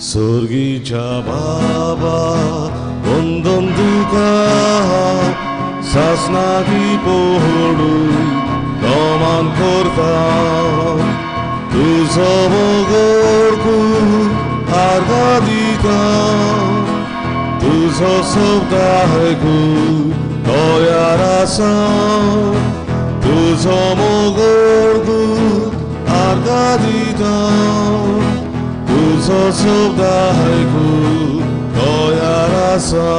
सर्गीच्या बाबा वंदन तुका सासनाची पोडू नमन करता तुजो मोगोडकू आर्गां दिता तुजो शब्द आयकू तयार आसा तुजो मोगोडकू आर्गां दिता तुजो शब्द आयकू तयार आसा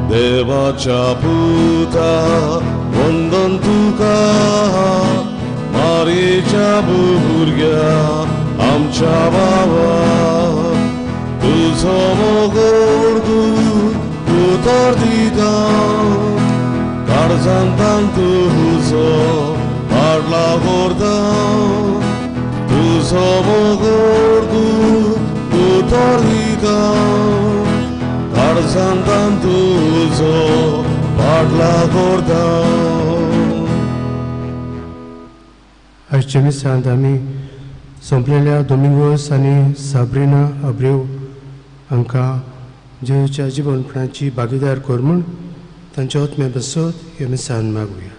देवाच्या पुता वंदन तुका मारयेच्या भुरग्या आमच्या बाबा तुजो मोगोडकू उतर दिता काळजांतान तुजो पाडला करता तुजो मोगोडकू उतर दिता काळजांतान तुजो पाडला करता. आयच्या मिसांत आमी सोंपलेल्या दोमिंगोस आनी साब्रिना अब्रेव हांकां जेजूच्या जिवनपणाची भागीदार कर म्हूण तांच्या आत्म्या बसत ह्या मिसान मागुया.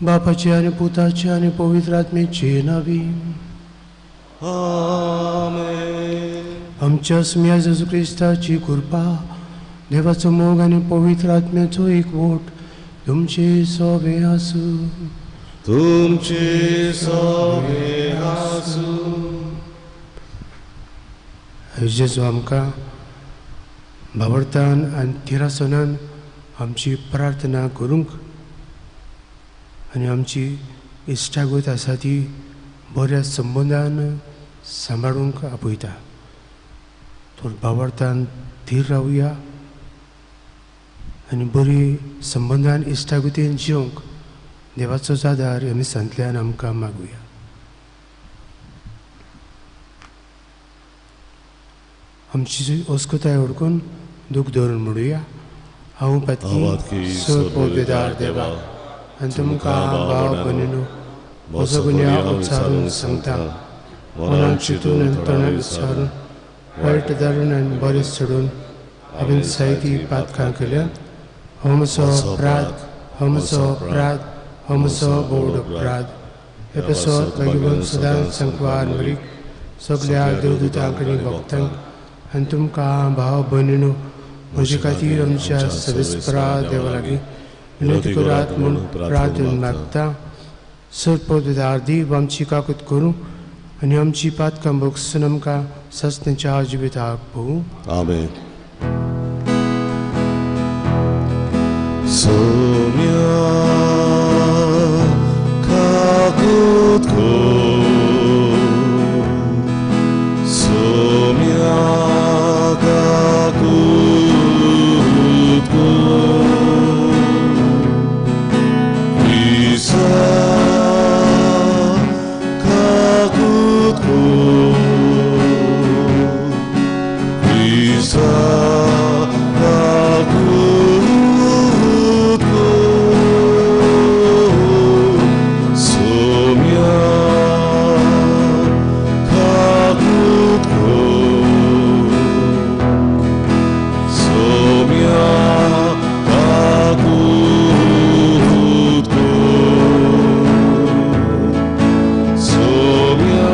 बापाचे आनी पुताचे आनी पवित्र आत्म्याचे नांवी आमेन. आमच्या सुम्या जेजू क्रिस्ताची कृपा, देवाचो मोग आनी पवित्र आत्म्याचो एकवट तुमचे सोबे आसूं. तुमचे सोबे आसूं. जेजू आमकां भावार्थान आनी थिरासनान आमची प्रार्थना करूंक आनी आमची इश्टागत आसा ती बऱ्या संबंदान सांबाळूंक आपयता. तर भावार्थान थीर रावया आनी बरी संबंदान इश्टागतीन जिवंक देवाचो आदार ह्या मिसांतल्यान आमकां मागुया. आमची अस्कताय ओडकून दूख धरून म्हणुया. हांव पातकी सर्वोपदार देवा आनी तुमकां भाव भयणीनो म्हजो गुन्यांव उच्चारून सांगता. मनान चिंतून आनी तोंडान विचारून वायट धाडून आनी बरें सोडून हांवें जायतीं पातकां केल्यांत. हो म्हजो अपराध, हो म्हजो अपराध, हो म्हजो भोव अपराध. हे पासत भगवंत सदांच संकवार मरीक सगल्या देवदूतांक आनी भक्तांक आनी तुमकां भाव भयणीनो म्हजे खातीर आमच्या सवेस्परा देवा लागीं विनंती करात म्हूण प्रार्थना मागता. सर्वपदार दीव आमची काकूत करूं आनी आमची पातकां भोगसून आमकां सस्तेच्या जिविताक पोवूं. आमेन. सोम्या काकूत कर, सोम्या काकूत कर, क्रिस्ता काकूत कर, क्रिस्ता काकूत कर, सोम्या काकूत कर, सोम्या काकूत कर, सोम्या,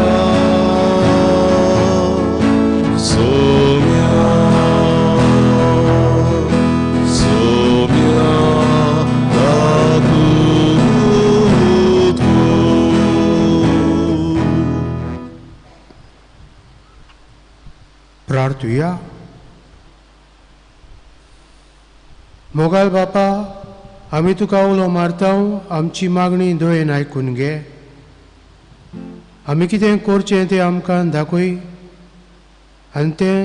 सोम्या, सोम्या काकूत कर. प्रार्थुया. मोगाल बापा, आमी तुका उलो मारता, आमची मागणी दोयेन आयकून घे. आमी कितें करचें तें आमकां दाखय आनी तें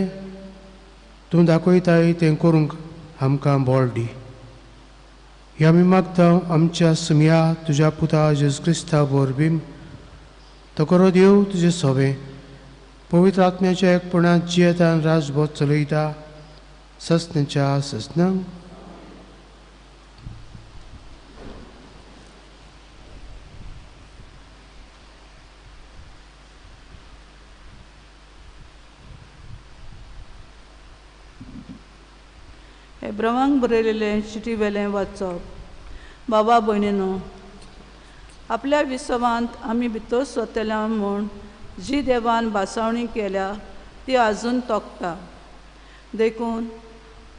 तूं दाखयताय तें करूंक आमकां बळ दी. हें आमी मागता आमच्या सुमया तुज्या पुता जेजू क्रिस्ता वरवीं. तो करो देव तुजें सोबें पवित्र आत्म्याच्या एकपणांत जियेतान राजभोत चलयता ससनेच्या ससनांक. एब्रामाक बरयलेलें चिटी वेलें वाचप. बाबा भयणीनो, आपल्या विसवांत आमी भितर सरतल्या म्हूण जी देवान भासावणी केल्या ती आजून तोखता. देखून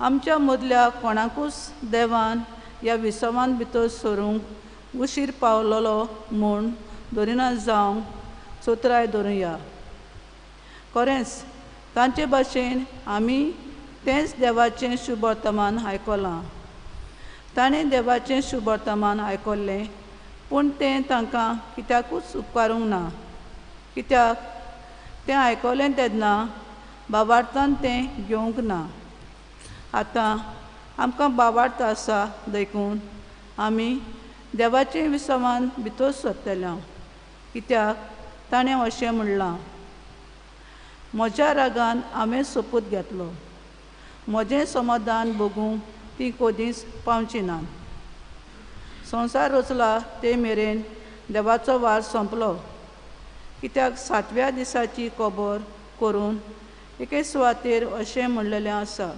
आमच्या मदल्या कोणाकूच देवान ह्या विसवान भितर सरूंक उशीर पावलोलो म्हूण धरिना जावंक चतुराय धरुया. खरेंच तांचे भाशेन आमी तेंच देवाचें शुभवर्तमान आयकलां. ताणें देवाचें शुभवर्तमान आयकल्लें पूण तें तांकां कित्याकूच उपकारूंक ना. कित्याक तें आयकलें तेन्ना बाबार्थान तें घेवंक ना. आतां आमकां बाबार्थ आसा देखून आमी देवाचें विसवान भितर सरतल्या. कित्याक ताणें अशें म्हणलां, म्हज्या रागान हांवें सोपूत घेतलो, म्हजें समाधान भोगूंक ती कदींच पावची ना. संवसार रचला ते मेरेन देवाचो वार सोंपलो. कित्याक सातव्या दिसाची खबर करून एके सुवातेर अशें म्हणलेलें आसा,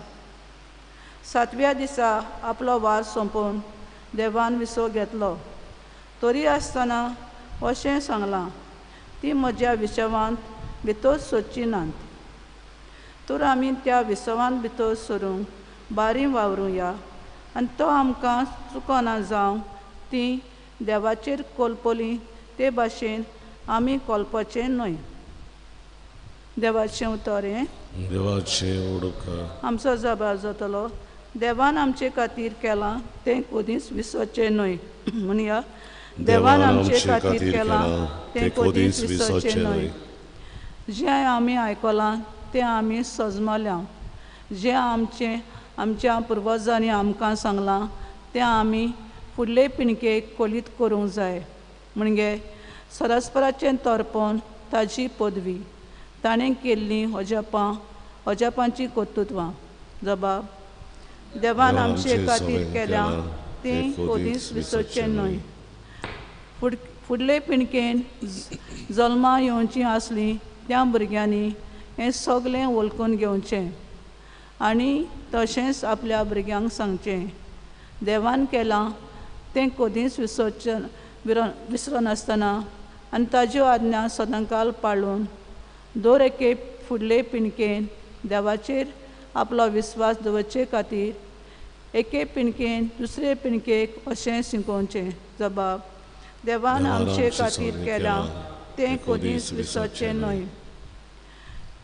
सातव्या दिसा आपलो वार सोंपोवन देवान विसव घेतलो. तरी आसतना अशें सांगलां, ती म्हज्या विसवांत भितर सरची नात. तर आमी त्या विसवांत भितर सरूंक बारी वावरुया आनी तो आमकां चुकना जावं ती देवाचेर कोलपली ते भाशेन आमी कोलपाचें न्हय. देवाचें उतर हें. देवाचें उडकार. आमचो जबाब जातलो, देवान आमचे खातीर केलां तें कदींच विसरचें न्हय. म्हणया, देवान आमचे खातीर केलां तें कदींच विसरचें न्हय. जें आमी आयकलां तें आमी सजमल्या, जें आमचें आमच्या पुर्वजांनी आमकां सांगलां तें आमी फुडले पिणकेक कोलीत करूंक जाय. म्हणजे सरस्पराचें तर्पण ताजी पदवी, ताणें केल्लीं अजापां, अजापांचीं कर्तृत्वां. जबाब, देवान आमचे खातीर केल्यां तें कदींच विसरचें न्हय. फुडले पिणकेन जल्मा येवचीं आसलीं त्या भुरग्यांनी हें सगळें वळखून घेवचें आनी तशेंच आपल्या भुरग्यांक सांगचें. देवान केलां तें कदींच विसरचें विसरनासतना आनी ताज्यो आज्ञा सदांकाल पाळून दर एके फुडले पिणकेन देवाचेर आपलो विस्वास दवरचे खातीर एके पिणकेन दुसरे पिणकेक अशें शिकोवचें. जबाब, देवान आमचे खातीर केलां तें कदींच विसरचें न्हय.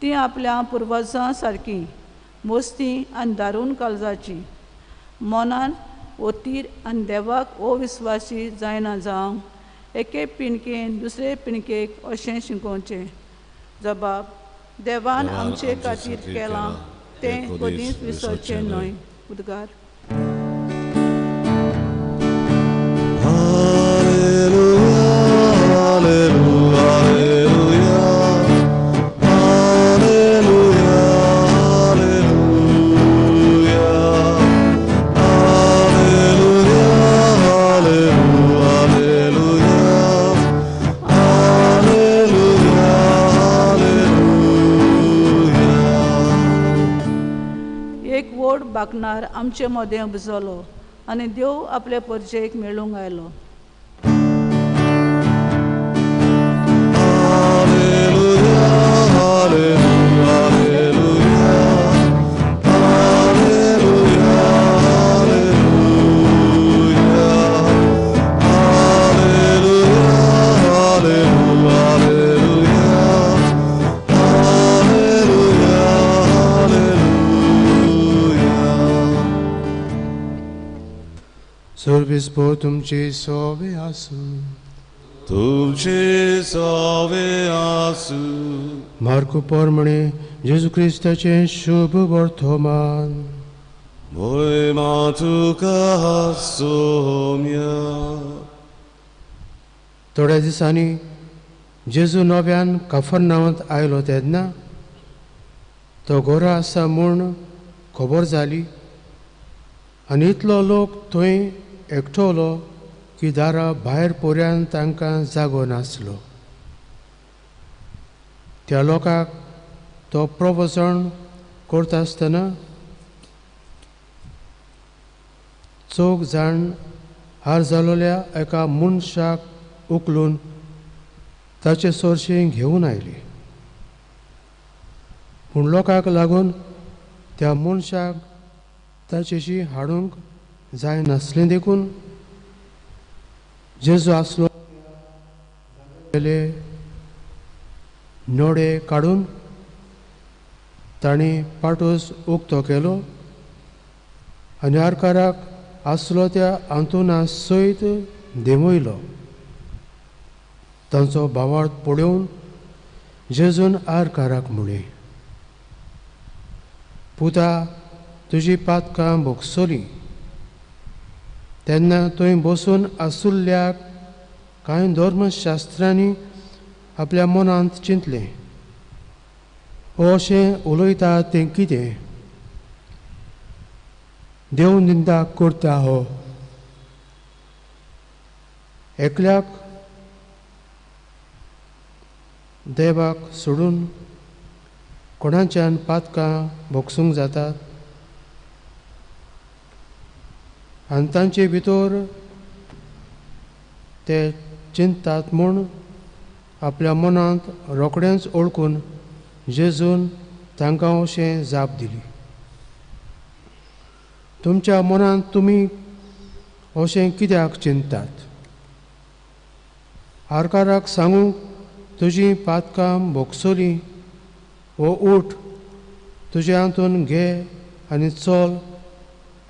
ती आपल्या पुर्वजां सारकी मोस्ती आनी दारून काळजाची, मनान ओतीर आनी देवाक अविस्वासी जायना जावंक एके पिणकेन दुसरे पिणकेक अशें शिकोवचें. जबाब, देवान आमचे खातीर केलां तें कदींच विसरचें न्हय. उद्गार. बाकणार आमचे मदें उपजलो आनी देव आपले परजेक मेळूंक आयलो. सर्वेस्पोर तुमचे सोवे आसूं. तुमचे सोवे आसूं. मार्को परमणे जेजू क्रिस्ताचें शुभ वर्तमान. मोहिमा तुका सोम्या. थोड्या दिसांनी जेजू नव्यान कफरनावांत आयलो तेन्ना तो घरा आसा म्हूण खबर जाली आनी इतलो लोक थंय एकठोलो की दारा भायर पोऱ्यान तांकां जागो नासलो. त्या लोकांक तो प्रवचन करता आसतना चौग जाण हार जालोल्या एका मनशाक उखलून ताचे सोरशें घेवन आयले. पूण लोकांक लागून त्या मनशाक ताचेशी हाडूंक जायनासलें देखून जेजू आसलो नोडे काडून तांणी पाटोस उक्तो केलो आनी आरकाराक आसलो त्या आंतोना सयत देंवयलो. तांचो भावार्थ पळोवन जेजून आरकाराक म्हळें, पुता, तुजी पातकां भोगसली. तेन्ना थंय बसून आसुल्ल्या कांय धर्मशास्त्रांनी आपल्या मनांत चिंतलें, हो अशें उलयता तें कितें? देव निंदा करता हो. एकल्याक देवाक सोडून कोणाच्यान पातकां भोगसूंक जातात? आनी तांचे भितर ते चिंततात म्हूण आपल्या मनांत रोखडेंच ओळखून जेजून तांकां अशें जाप दिली, तुमच्या मनांत तुमी अशें कित्याक चिंततात? आरकाराक सांगूंक तुजी पातकां भोगसली वो उठ तुजे हातून घे आनी चल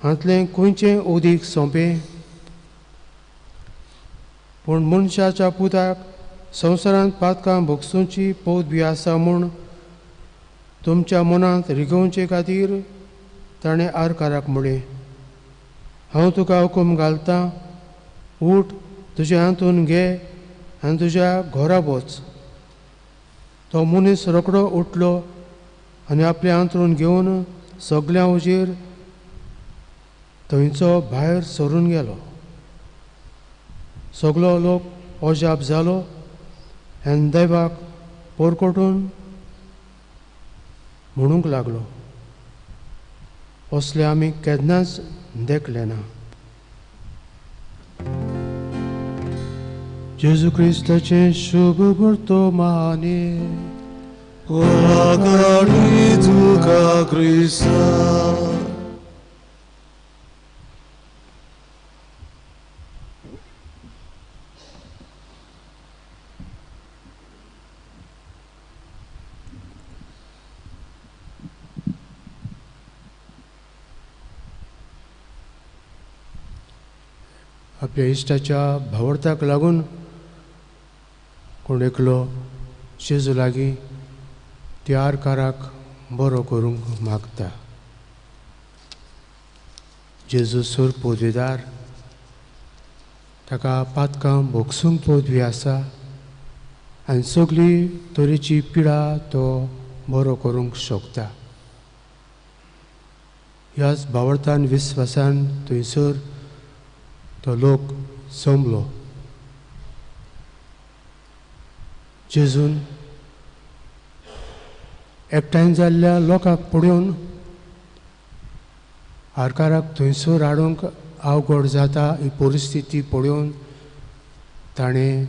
हांतलें खंयचें उदीक सोंपें? पूण मनशाच्या पुताक संवसारांत पातकां भोगसुची पौद बी आसा म्हूण तुमच्या मनांत रिगोवचे खातीर ताणें आरकाराक म्हळें, हांव तुका हुकूम घालतां, उठ तुजे हातून घे आनी तुज्या घरा वच. तो मनीस रोखडो उठलो आनी आपलें हांतरून घेवन सगल्यां हुजीर थंयचो भायर सरून गेलो. सगलो लोक अजाप जालो आनी देवाक पोरकोटून म्हणूंक लागलो, असले आमी केन्नाच देखले ना. जेजू क्रिस्ताचें शुभ वर्तमाने. तुका क्रिस्ता. आपल्या इश्टाच्या भावार्थाक लागून कोण एकलो जेजू लागीं त्या आरकाराक बरो करूंक मागता. जेजू सूर पदवीदार, ताका पातकां भोगसूंक पदवी आसा आनी सगली तरेची पिडा तो बरो करूंक शकता. ह्याच भावार्थान विस्वासान थंयसर तो लोक जमलो. जेजून एकठांय जाल्ल्या लोकांक पळोवन आरकाराक थंयसर हाडूंक अवघड जाता ही परिस्थिती पळोवन ताणें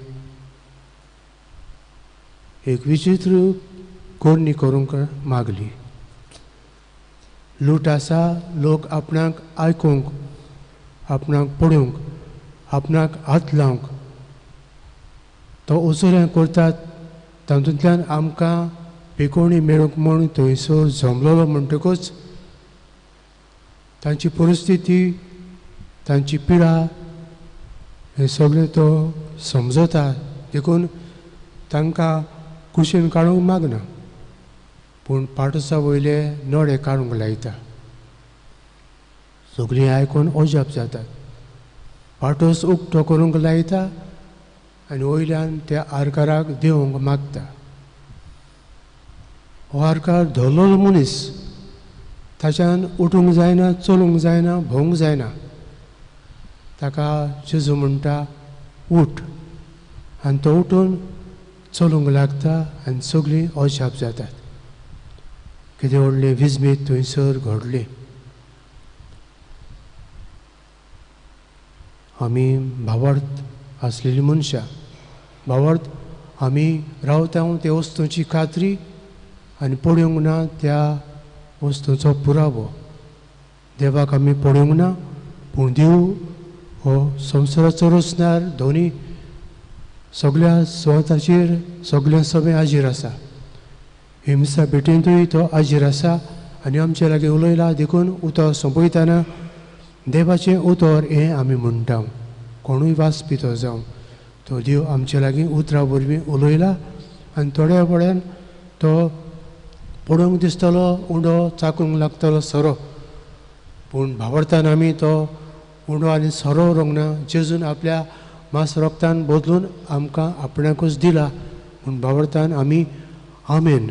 एक विचित्र करणी करूंक मागली. लूट आसा, लोक आपणाक आयकूंक, आपणाक पळोवंक, आपणाक हात लावंक तो उसऱ्यां करतात, तातूंतल्यान आमकां पिकोवणी मेळूंक म्हूण थंयसर जमलेलो. म्हणटकूच तांची परिस्थिती, तांची पिडा हें सगळें तो समजता, देखून तांकां कुशीन काडूंक मागना, पूण पाटोसा वयले नडे काडूंक लायता. सगळीं आयकून अजाप जातात. पाटोस उक्तो करूंक लायता आनी वयल्यान त्या आरकाराक देवंक मागता. हो आरकार धरलेलो मनीस, ताच्यान उठूंक जायना, चलूंक जायना, भोवंक जायना. ताका जेजू म्हणटा उठ, आनी तो उठून चलूंक लागता आनी सगळीं अजाप जातात. कितें व्हडलें विजमीत थंयसर घडलें. आमी भावार्थ आसलेली मनशां, भावार्थ आमी रावता त्या वस्तूंची खात्री आनी पळोवंक ना त्या वस्तूंचो पुरावो. देवाक आमी पळोवंक ना, पूण देव हो संवसाराचो रचणार दोनी सगळ्या सुवाताचेर सगळ्या सगळें हाजीर आसा. हिंसा भेटेंतूय तो हाजीर आसा आनी आमचे लागीं उलयला. देखून उतर सोंपयतना देवाचें उतर हें आमी म्हणटा. कोणूय वाचपी तो जावं, तो देव आमचे लागीं उतरां वरवीं उलयला आनी थोड्या वेळान तो पळोवंक दिसतलो उंडो, चाकूंक लागतलो सोरो, पूण भावार्थान आमी तो उंडो आनी सोरो उरोंक ना. जेजून आपल्या मांस रोगतान बदलून आमकां आपणाकूच दिला म्हूण भावार्थान आमी आमेन.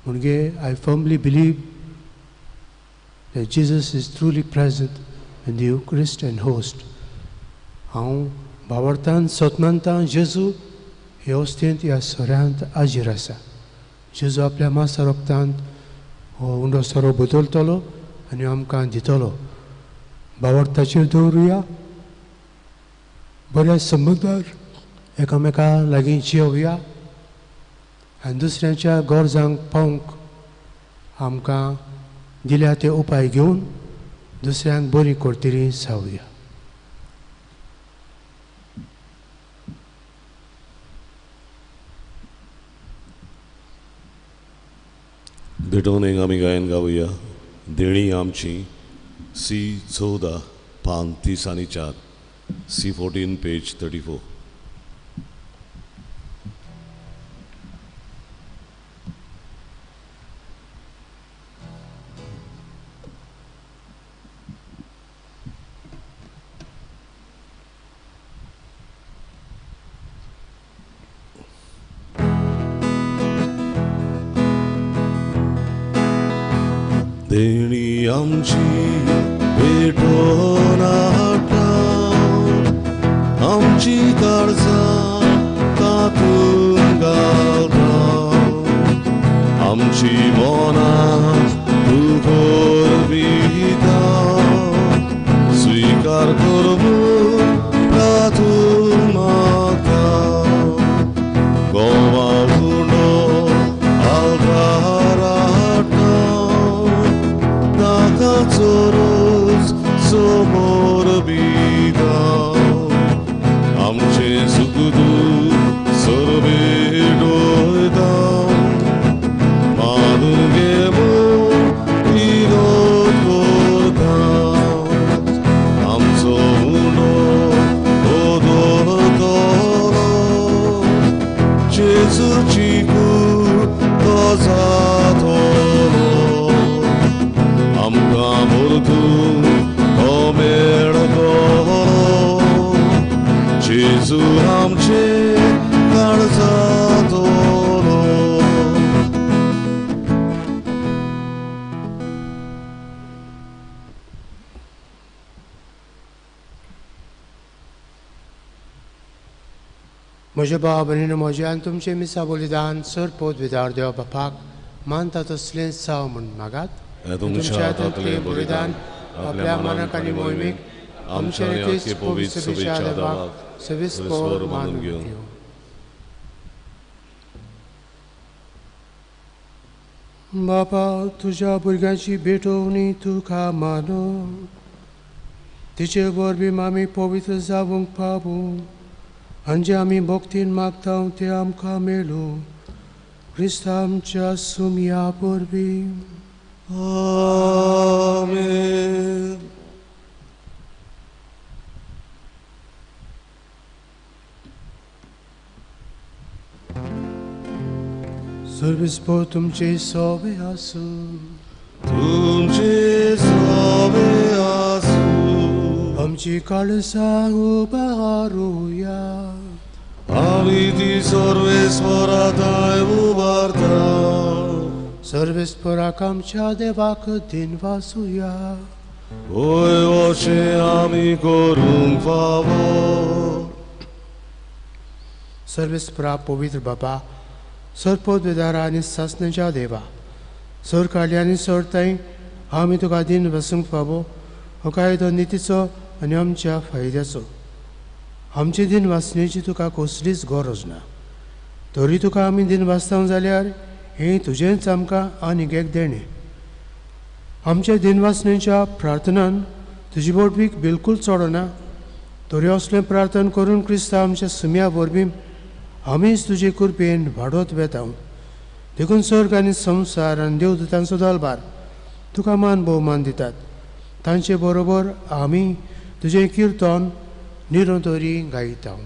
म्हणजे I firmly believe that Jesus is truly present in the Eucharist and host. हांव भावार्थान सत मानता जेजू हे अवस्थेंत ह्या सोऱ्यांत हाजीर आसा. जेजू आपल्या मांसा रोगतांत हो उंडो सोरो बदलतलो आनी आमकां दितलो. भावार्थाचेर दवरुया, बऱ्या संबंदार एकामेका लागीं जियोवया आनी दुसऱ्यांच्या गरजांक पावंक आमकां दिल्या ते उपाय घेवन दुसऱ्यांक बरी करतली जावया. भेटोवणेक आमी गायन गावया देणी आमची सी 14 पान 30 आनी 4, सी 14 पेज 34. देणी आमची भेटोवन हाडटा, आमची काळजां तातूंत घालता, आमची मनां तूं करविता, स्विकार कर म्हूण तातूंत मागता. गोवा उंडो आल्तार हाडटा, ताका चोरोच समोर बिता, आमचें सुख दूख सर्वेडोयता, मानून घे म्हूण विनोद करता, आमचो उंडो बदलतलो, जेजूची कूड तो जातलो, आमकां मरतून तो मेळटलो, जेजू आमचे काळजांतलो. म्हज्या भाव भयणीनो, म्हजें आनी तुमचें मिसा बलिदान सर पदवीदार देवा बापाक मानता तसलें जावं म्हूण मागात. तुमच्या हातांतलें बलिदान आपल्या मनाक आनी मोहिमेक आमच्या क्रिस्त पवित्र सभेच्या देवाक सविस्तर मानून घेवं. बापा, तुज्या भुरग्यांची भेटवणी तुका मानो, तिचे वरवीं आमी पवित्र जावंक पावूं आनी जें आमी भक्तीन मागता तें आमकां मेळूं. क्रिस्त आमच्या सुमया वरवीं. आमेन. सर्वेस्पर तुमचे सोबे आसूं. तुमचे सोबे आसूं. आमची काळजां उबारुया. आमी ती सर्वेस्परा थंय उबारता. सर्वेस्पराक आमच्या देवाक दिनवासुया. होय अशें आमी करूंक फावो. सर्वेस्परा पवित्र बाबा, सरपदवेदारा आनी सासण्याच्या देवा, सर काडली आनी सरताय आमी तुका दिन वसूंक फावो हो कायदो नितीचो आनी आमच्या फायद्याचो. आमचे दिन वाचण्याची तुका कसलीच गरज ना, तरी तुका आमी दिन वाचता जाल्यार हें तुजेंच आमकां आनीक एक देणें. आमच्या दिनवासनेच्या प्रार्थनान तुजी बोटवीक बिलकूल चडना, तरी असलें प्रार्थना करून क्रिस्तांव आमच्या सुम्या वरवीं आमीच तुजे कृपेन वाडत वेता. देखून स्वर्ग आनी संवसार आनी देवदूतांचो दलबार तुका मान भोवमान दितात. तांचे बरोबर आमी तुजें किर्तन निरंतरी गायता.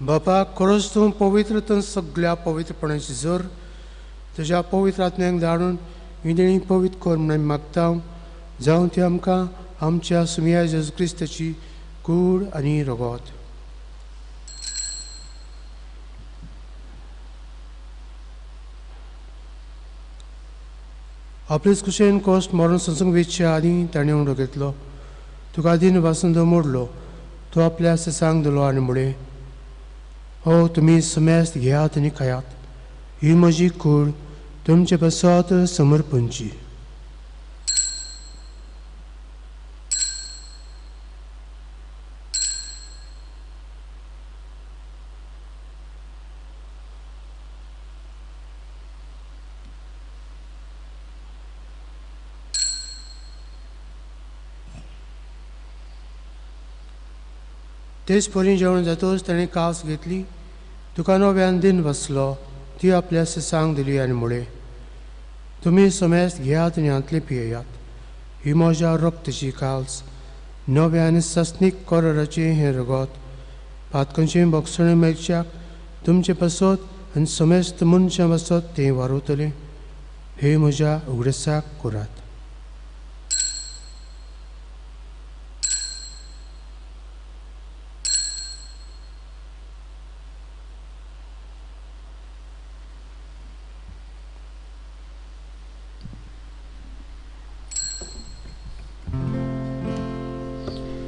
बापा, खरोच तूं पवित्र तूं सगळ्या पवित्रपणाची जोर तुज्या पवित्र आत्म्याक धाडून ही देणी पवित्र कर म्हणून आमी मागता. जावं ती आमकां आमच्या सुमया जेजू क्रिस्ताची कूड आनी रगत. आपलेच कुशेन कोस्ट मरण संसंग वेचच्या आदीं ताणें उंडो घेतलो, तुका दिन वासून तो मोडलो, तो आपल्या ससांग दिलो आनी म्हळें, हो तुमी समेस्त घेयात आनी खायात, ही म्हजी कूड तुमचे पासत समर्पणची. तेच परी जेवण जातच ताणें कास घेतली, तुका नव्यान दिन बसलो, ती आपल्या ससांग दिली आनी म्हळें, तुमी समेस्त घेयात आनी हांतलें पियेयात, ही म्हज्या रक्ताची काल्स, नव्या आनी सस्नीक कराराचें हें रगत, पातकांचें भोगसणें मेळच्याक तुमचे पासत आनी समेस्त मनशां पासत तें वारवतलें. हे म्हज्या उगडसाक करात.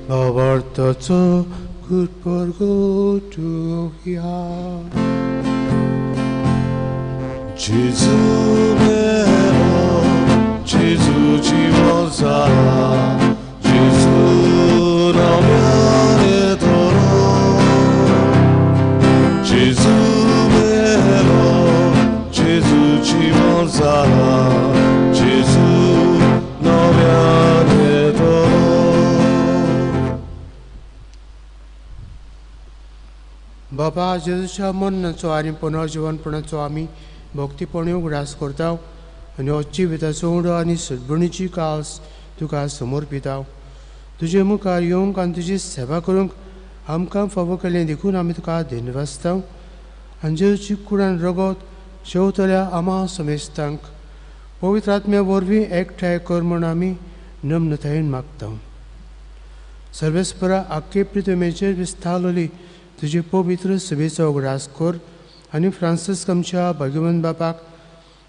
भावार्थाचो गुटपर्गोटुया. Gesù vero, Gesù ci sarà, Gesù non tornò. Gesù vero, Gesù ci sarà, Gesù non tornò. बाबा, जेजूच्या मरणाचो आनी पुनर्जिवनपणाचो आमी भक्तीपणी उगडास करता आनी हो जिविताचो उंडो आनी सदबणीची कास तुका समर्पिता. तुजे मुखार येवंक आनी तुजी सेवा करूंक आमकां फावो केलें देखून आमी तुका धन्यवाद. आनी जेजूची कुडान रगत शेवतल्या आमा समेस्तांक पवित्र आत्म्या वरवीं एकठांय कर म्हूण आमी नम्रतायेन मागता. सर्वेस्परा आख्खे पृथ्वीचेर विस्तारलेली तुजे पवित्र सभेचो उगडास कर आनी फ्रांसिस्क आमच्या भाग्यवंत बापाक,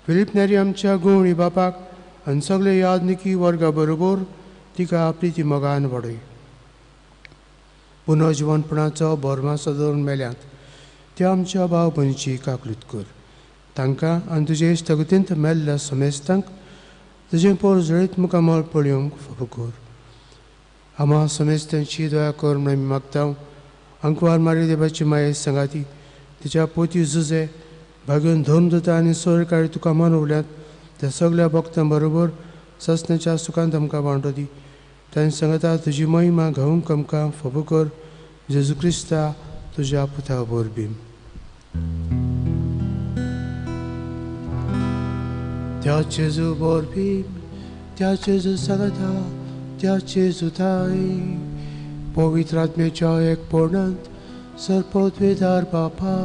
फिलीप नेरी आमच्या गुवणी बापाक आनी सगळे यादनिकी वर्गा बरोबर तिका प्रिती मोगान वाडय. पुनर्जिवनपणाचो भरमासो दवरून मेल्यात त्या आमच्या भाव भयणीची काकलूत कर. तांकां आनी तुजे इश्टागतींत मेल्ल्या समेस्तांक तुजें पोर जळीत मुखामळ पळोवंक फावो कर. आमा समेस्तांची दया कर म्हूण आमी मागता. अंकवार मारी देवाची माये सांगाती तिच्या पोती जुजे भाग्योन धर्म दिता आनी सोरकारी तुका मनवल्यात त्या सगळ्या भक्तां बरोबर ससण्याच्या सुखांत आमकां वांटो दी. तांणी सांगता तुजी महिमा घेवंक आमकां फाबो कर. जेजू क्रिस्ता तुज्या पुता वरवीं. त्या जेजू वरवीं, त्या जेजू सांगता, त्या जेजू थांय पवित्र आत्म्याच्या एकपणांत सर्वपदवेदार बापा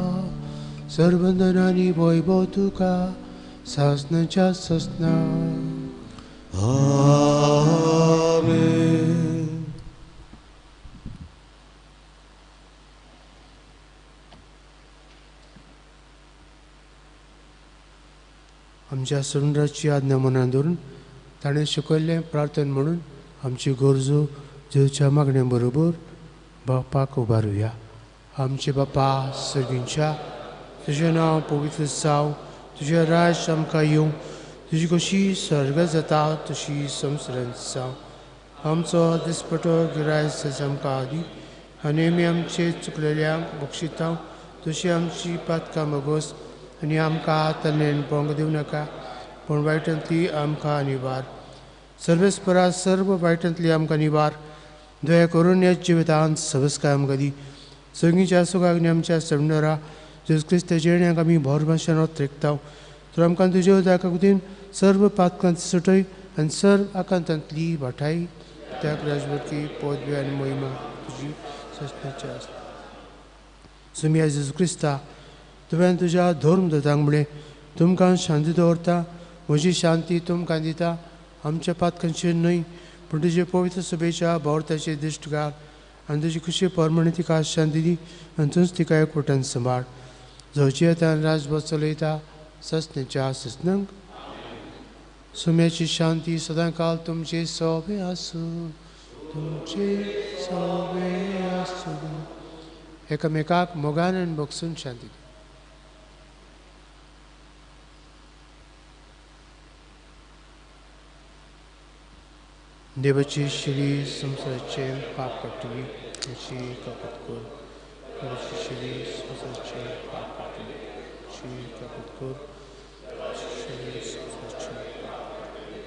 सर्वंदनानी वैभव तुका सासनाच्या ससना. आमेन. आमच्या सुंदराची आज्ञा मनान धरून ताणें शिकयल्लें प्रार्थन म्हणून आमची गरजो जेजूच्या मागण्या बरोबर बापाक उबारुया. आमचे बापा सर्गींच्या, तुजें नांव पवित्र जावं, तुजें राज्य आमकां येवं, तुजी कशी स्वर्ग जाता तशी संवसारांत जावं. आमचो दिसपटो गिरायक आमकां आदी आनी आमी आमचे चुकलेल्यांक बक्षिता तशी आमची पातकां मगोस आनी आमकां तन्नेन पळोवंक दिवं नाका, पूण वायटांतली आमकां निवार. सर्वेस्परा सर्व वायटांतली आमकां निवार. दया करून ह्या जिवितांत सवस्काय आमकां दी. सगळींच्या सुखाक आनी आमच्या सडनरा जेजू क्रिस्त जेण्याक आमी भोरभाशेन त्रेकता. तर आमकां तुज्या उदका कुतीन सर्व पातकांत सुटय आनी सर्व आकांतांतली वाठाय. त्या राजवटी पदवी आनी महिमा तुजी ससण्याची आसा. सुमिया जेजू क्रिस्ता, तुवें तुज्या धर्म दतांक म्हळें, तुमकां शांती दवरता, म्हजी शांती तुमकां दिता. आमच्या पातकांचेर न्हय पूण तुजे पवित्र सभेच्या भावार्थाचेर दिश्ट घाल आनी तुजी खुशी परमणे तिका शांती दी आनी तूंच तिका एकवटान सांबाळ. जो जियेता राजभर चलयता ससण्याच्या ससनांक. सुम्याची शांती सदांकाल तुमचे सोबे आसूं, तुमचे सोबे आसूं. एकामेकाक मोगान आनी भोगसून शांती दी. देवाची शिरी संवसाराचें पाप काडटली ताची कपत कर. देवाची शिरी संवसाराचें पाप काडटली ताची कपत कर. शिरी संवसाराचें पाप काडटली.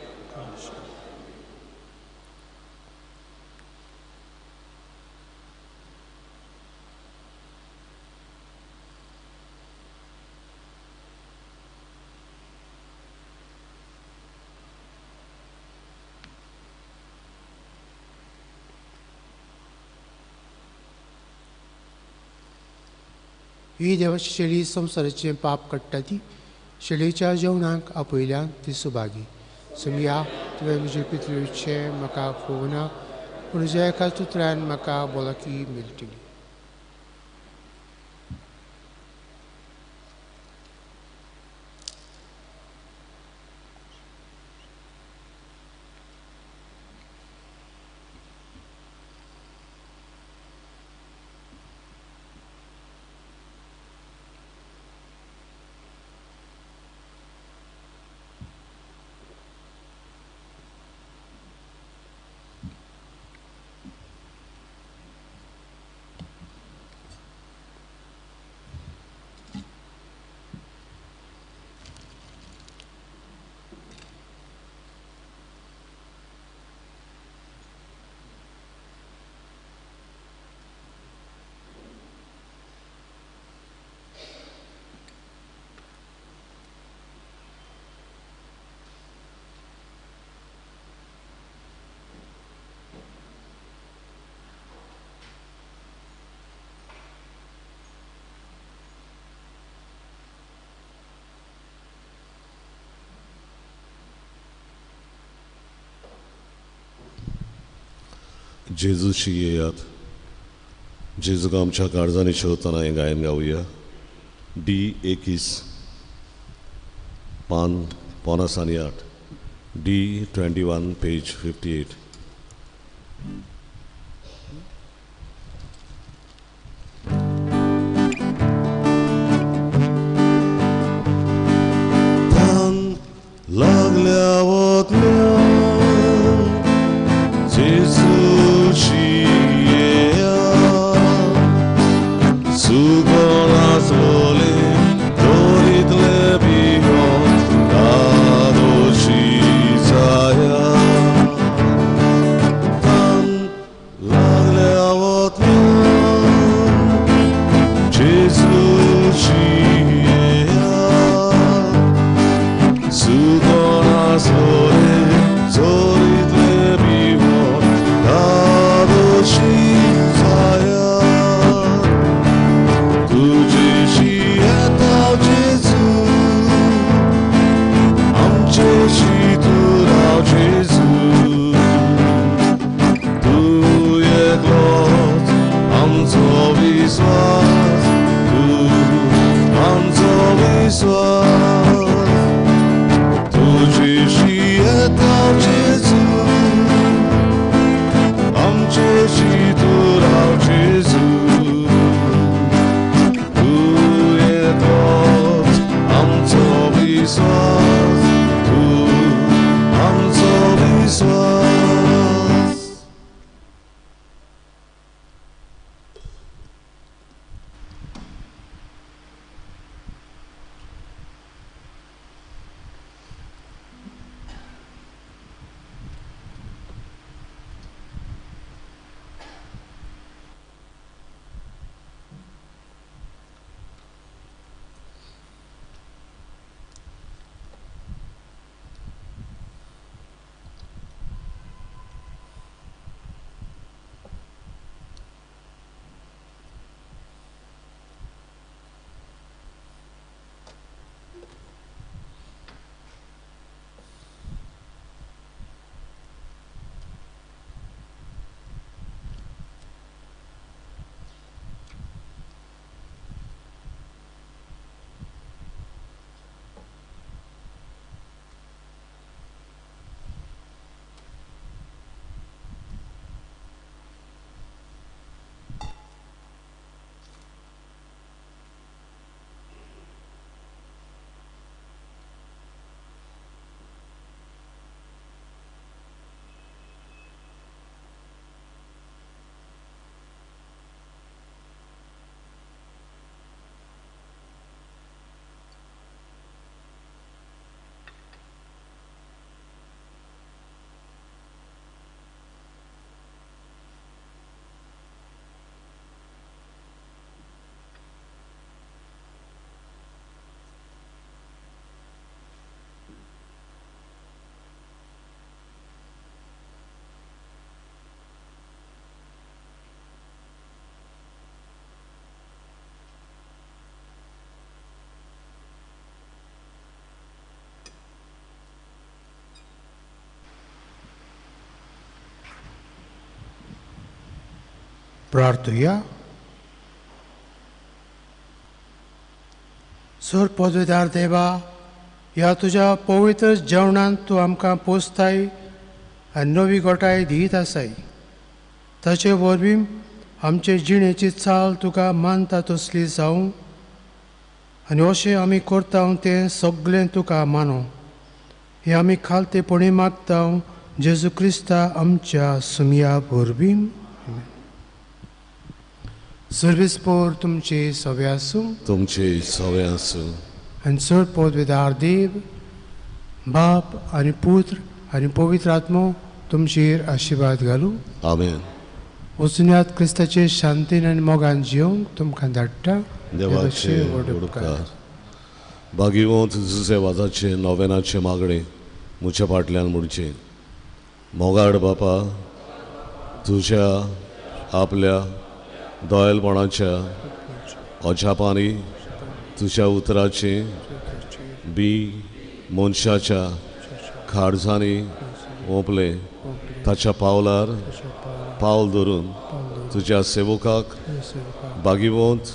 ही देवाची शेळी संवसाराचें पाप काडटा ती शेळीच्या जेवणाक आपयल्यान ती सुभागी. समया तुवें म्हजे पितृचें म्हाका फोवना, पूण तुज्या एका उतरान म्हाका भलायकी मेळटली. जेजूशी येयात. जेजूक आमच्या काळजांनी शोधताना हें गायन गावया. डी 21 पान 58, डी 21 पेज 58. लागल्या वतल्या जेजूशी विश्वास, तूं आमचो विश्वास, तुजीशी येता जेजू, आमचेशी तूं राव जेजू, तूं एकलोच आमचो विश्वास, तूं आमचो विश्वास. प्रार्थुया. सर पदवेदार देवा, ह्या तुज्या पवित्र जेवणान तूं आमकां पोसताय आनी नवी गोठाय दीत आसाय. ताचे वरवीं आमचे जिणेची चाल तुका मानता तसली जावं आनी अशें आमी करता तें सगळें तुका मानूं. हें आमी खालतेपणी मागता जेजू क्रिस्ता आमच्या सुमया वरवीं. सर्वीस पोर तुमचे सवे आसूं, तुमचे सवे आसूं. आनी चड पदवेदार देव बाप आनी पुत्र आनी पवित्र आत्मो तुमचेर आशिर्वाद घालूं. आमेन. वचुन्यात क्रिस्ताचे शांतीन आनी मोगान जिवंक तुमकां धाडटा. देवाचे व्हड उपकार. भागिवंत जुजे वाजाचे नोवेनाचे मागणे म्हज्या फाटल्यान म्हणचें. मोगाड बापा, तुज्या आपल्या दोयलपणाच्या अजापांनी तुज्या उतराचें बी मनशाच्या खारजांनी ओंपलें, ताच्या पावलार पावल धरून तुज्या सेवकाक भागिवंत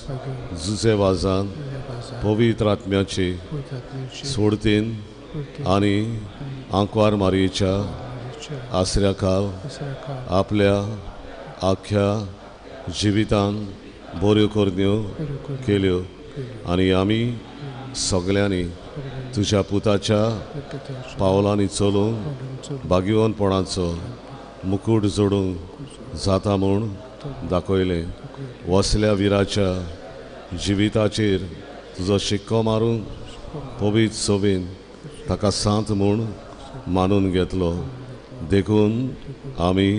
जुजे वाजान पवित्र आत्म्याचे सोडतीन आनी आंकवार मारयेच्या आसऱ्या खाल आपल्या आख्या जिवितान बऱ्यो करण्यो केल्यो आनी आमी सगल्यांनी तुज्या पुताच्या पावलांनी चलून भाग्यवंतपणाचो मुकूट जोडूंक जाता म्हूण दाखयलें. वसल्या विराच्या जिविताचेर तुजो शिक्को मारून पवित्र सोबीन ताका सांत म्हूण मानून घेतलो. देखून आमी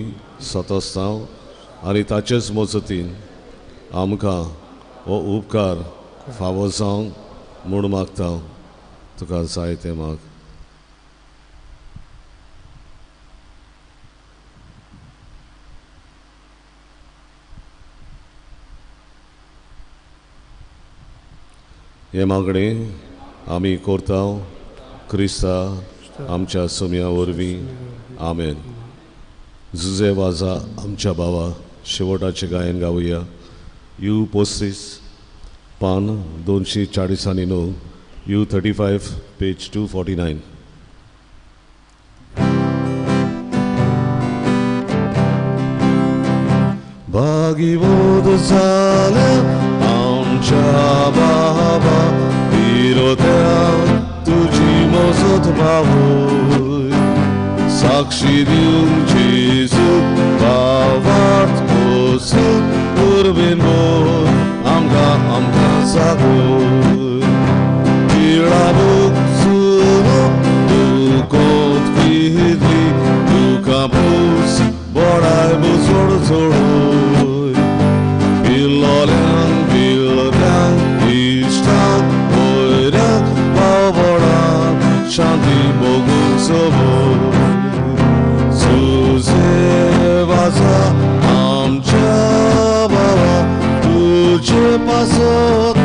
सतस्तांव आनी ताचेच मजतीन आमकां हो उपकार फावो जावंक म्हूण मागता. तुका जाय तें माग. हें मागणें आमी करता क्रिस्ता आमच्या सोम्या वरवीं. आमेन. जुजे वाजा आमच्या भावा शेवटाचें गायन गावया. You 35 पान 249, you 35 page 249. भागीवोद जाल्या आमच्या बाबा विरोध्या तुजी मोजत बावय साक्षी दिवन जेजू भावार्थ कोसून उर्बेन बोल आमकां आमकां जागोय पिळाबूक सुनो दुकोत कितली तुका पूस बोडाय बुसोड सोडोय पिल्लोल्यांक पिल्ल्यांक इश्टांक वयऱ्यांक पावबोडाक शांती भोगूंक सोबोय सुजे वाजा आमच्या बाबा तुजे पासत